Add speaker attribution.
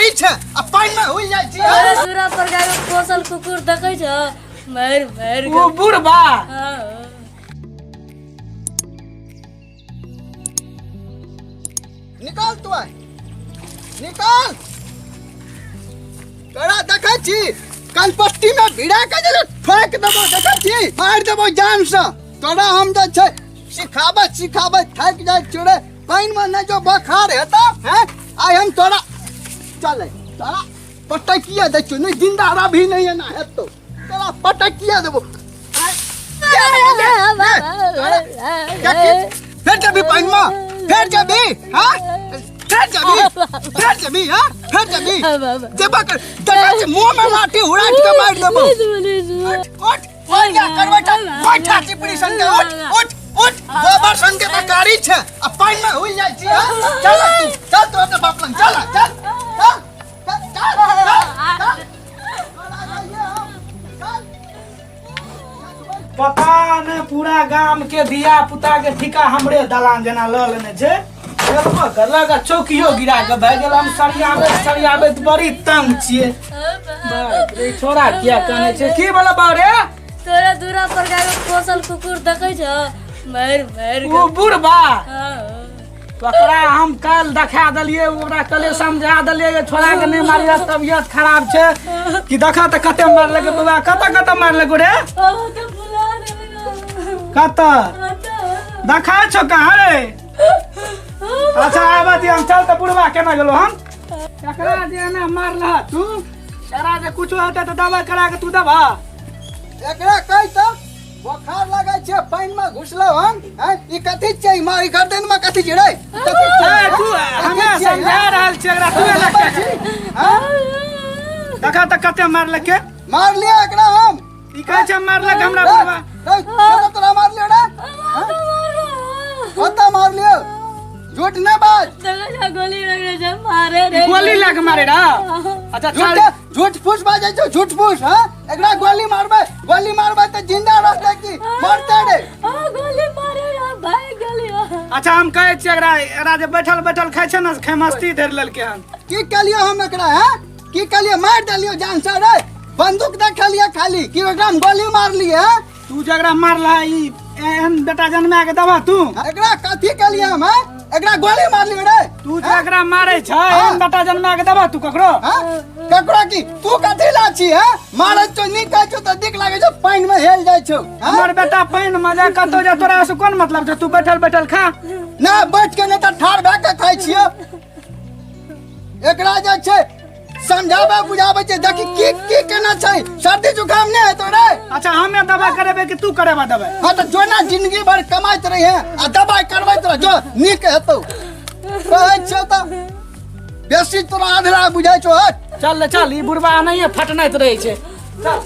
Speaker 1: कारी छै आ पानि में हुल जाइ छी
Speaker 2: तोरा दूरा पर गाय के पोसल कुकुर देखै छ मारि मारि
Speaker 3: ओ बुढ़बा
Speaker 2: हाँ।
Speaker 1: निकाल तू आय निकाल तोरा देखै छी कलपट्टी में भिड़ा के जे ठोक देबो देखै छी मारि देबो जान से तोरा हम जे छै सिखाबैत सिखाबैत थाकि जाइ छियौ रे पानिमे नहि जो बोखार हेतौ हैं आइ हम तोरा चले तोरा पटकिया दै छियौ नहि जिंदा रभी नहि एना हेतौ तोरा पटकिया देबो फेर जेबी पानिमे फेर जेबी हाँ फेर जेबी फेर जेबी हाँ फेर जेबी जेबा कर देखै छी मुँह में माटी उड़ाट के मारि देबो उठ उठ उठ क्या करबै त बैठा चिपड़ी संगे उठ उठ उठ गोबर संगे त कारी छै आ पानि में हुल जाइ छी हाँ? चल तू चल तू अपना बाप लग चल चल चल चल चल चल चल
Speaker 3: पता नहि पूरा गाम के धिया पुता के ठीका हमरे दलान जेना लऽ लेने छै गेलबो करलक आ चौकियो गिरा के भए गेल हम सरियाबैत सरियाबैत बड़ी तंग छियै बाप रे छोरा किया कानै छै की बोला बाप रे
Speaker 2: तोरा दूरा पर गाय के पोसल कुकुर देखै छ मारि मारि
Speaker 3: ओ बुढ़बा
Speaker 2: हाँ।
Speaker 3: ओकरा हम काल्हि देखा देलियै ओकरा कहलियै समझा देलियै जे छोड़ाके नहि मारियह तबियत खराब छै कि देखा तऽ कते मारलकै बौआ कतऽ कतऽ मारलकै रे कतऽ देखा छौ कहाँ रे अच्छा आबऽ दिअ हम चल तऽ बुढ़बा केना गेलो हम एकरा जे एना मारलह तू एकरा जे कुछो हेतै तऽ दबाइ करा के तू देबह
Speaker 1: एकरा कहि तऽ बोखार लागै छै पानि में घुसलो हन हैं ई कथी छै मार ई गर्दन में कथी छै रे ई कथी छै
Speaker 3: ए, तू हमे समझा रहल छियै एकरा तू एना किया करै?
Speaker 1: हैं?
Speaker 3: देखा तऽ कते मारलकै
Speaker 1: मार लिया एकरा हम
Speaker 3: ई कहै छै मारलक हमरा
Speaker 1: रे,
Speaker 3: बुढ़बा
Speaker 1: रे, कतऽ तोरा मार लियो रे कतऽ मार लियो झूठ नहीं बाज
Speaker 2: गोली लग रहे मारे रे
Speaker 3: गोली लग मारे रा अच्छा चल
Speaker 1: झूठ झूठ फूस बाजै छौ झूठ फूस हाँ एकरा गोली मारबै गोली मारबै तऽ जिंदा रहतै कि मरतै रे
Speaker 2: हाँ, गोली मारे रे भाग गेली
Speaker 3: अच्छा हम कहै छियै एकरा एकरा जे बैठल बैठल खाइ छै ने खेमस्ती धरि लेलकै हन
Speaker 1: की कहलियो हम एकरा हैं की कहलियो मारि देलियो जान से रे बंदूक देखलिए खाली कि एकरा हम गोली मारलिए हैं
Speaker 3: तू जकरा मारला ई एहन बेटा जन्मा के दबा तू
Speaker 1: एकरा कथी कहलिए हम हैं एकरा गोली मारलिए रे
Speaker 3: तू जकरा मारे छ एहन बेटा जन्मा के दबा तू ककरो
Speaker 1: हैं ककरो की तू कथी ला छी हैं मारै छौ नीक कहै छौ तऽ दिक लागै छौ पानि में हेल जाइ छौ हैं?
Speaker 3: हमर बेटा पानि में जा कतौ जा तोरा से कोन मतलब छै तू बैठल बैठल खा
Speaker 1: ना बैठ के नहीं तऽ ठाढ़ भए के खाइ छियौ एकरा जे छै समझाबै बुझाबै छै देखी की की केना छै सर्दी जुकाम नहि हेतौ रे
Speaker 3: अच्छा हमे दवाई करेबै कि तू करेबा दवाई
Speaker 1: हाँ तऽ जो ना जिंदगी भर कमाइत रही है आ दवाई करबैत रह जो नीक हेतौ कहै छियौ तऽ बेसी तोरा अधला बुझाइ छौ हट
Speaker 3: चल ले चल ई बुढ़बा एनाहिए फटनाइत रहै छै चल